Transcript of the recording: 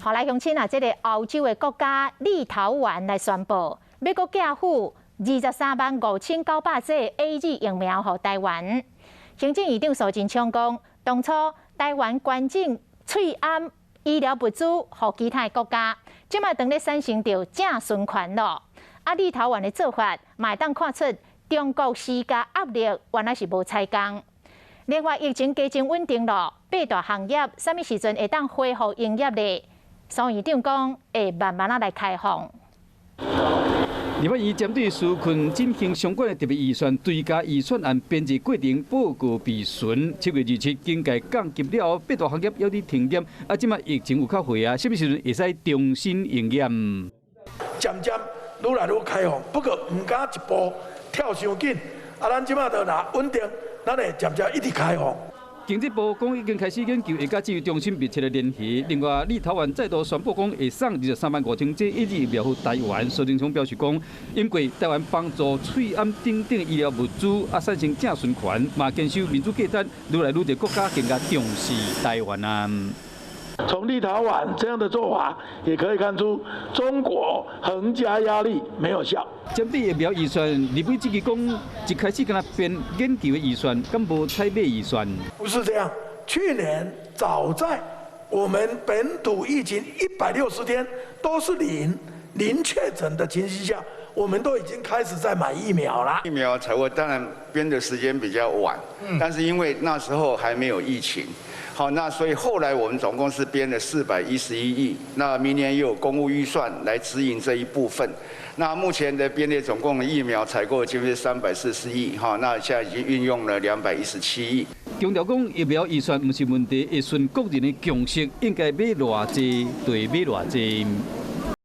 好來，鄉親啊，這個歐洲的國家立陶宛來宣布，欲閣寄付23萬5900劑 AZ 疫苗予台灣。行政院長蘇貞昌講，當初台灣捐贈喙罨醫療物資予其他國家，這馬當咧產生著正循環囉。啊，立陶宛的做法，嘛會當看出中國施加壓力，原來是無彩工。另外，疫情漸漸穩定囉，八大行業啥物時陣會當恢復營業咧？蘇院長講會慢慢仔來開放。立法院針對紓困振興相關的特別預算追加預算案編制過程報告備詢。7月27警戒降級了後，八大行業猶佇停業，啊，這馬疫情有較好啊，啥物時陣會使重新營業？漸漸愈來愈開放，不過毋敢一步跳傷緊。啊，咱這馬都若穩定，咱會漸漸一直開放。經濟部講已經開始研究，會佮指揮中心密切的聯繫。另外，立陶宛再度宣布講會送23萬5千劑 AZ 疫苗予台灣。蘇貞昌表示講，因為台灣幫助喙罨等等醫療物資，啊產生正循環，嘛堅守民主價值，愈來愈濟國家更加重視台灣啊。從立陶宛這樣的做法，也可以看出中國橫加壓力沒有效。針對疫苗預算，立委質疑講，一開始敢若編研究的預算，敢無採買預算？不是這樣，去年早在我們本土疫情160天都是零確診的情形下，我們都已經開始在買疫苗了。疫苗採購當然編的時間比較晚，但是因為那時候還沒有疫情。好，那所以後來我們總共是編了411億，那明年又有公務預算來支應這一部分。那目前的編列總共疫苗採購經費340億，哈，那現在已經運用了217億。強調講疫苗預算毋是問題，會順國人的共識，應該買偌濟就買偌濟。